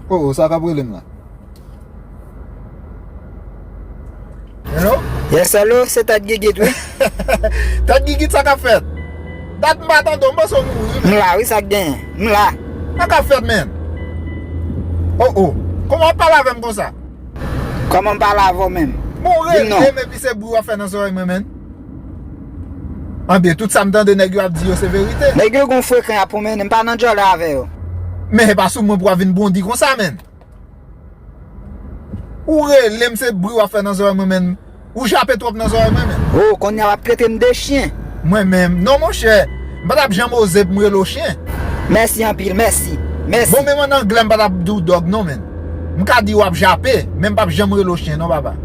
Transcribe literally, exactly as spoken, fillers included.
Oh, oh, sa k ap rele m la? Hello? Yes, hello, se Tèt Gigit, wi. Tèt Gigit, sa k ap fèt? Dat m pa tande w, m panse w mouri, men. M la, wi, sa k genyen? M la. Sa k ap fèt, men? Oh, oh. Kòman w ap pale avè m konsa? Kòman m pale avè w menm? Bon, rele m epi se bri w ap fè nan zòrèy mwen, men. Anben, tout sa m tande nèg yo ap di yo se verite. Nèg yo gon frekan y ap pwomennen, m pa nan djòlè avè yo. Men e pa sou mwen pou w ap vin bondi konsa, men. Ou rele m, se bri w ap fè nan zòrèy mwen, men. Ou jape twòp nan zòrèy mwen, men. Oh, kounye a w ap trete m de chyen. Mwen menm? Non, monchè. M pa t ap janm oze pou m rele w chyen. Mèsi anpil, mèsi. Mèsi. Bon, men an anglè, m pa t ap di w dog, non, men. M ka di w ap jape, men m p ap janm rele w chyen, non, papa.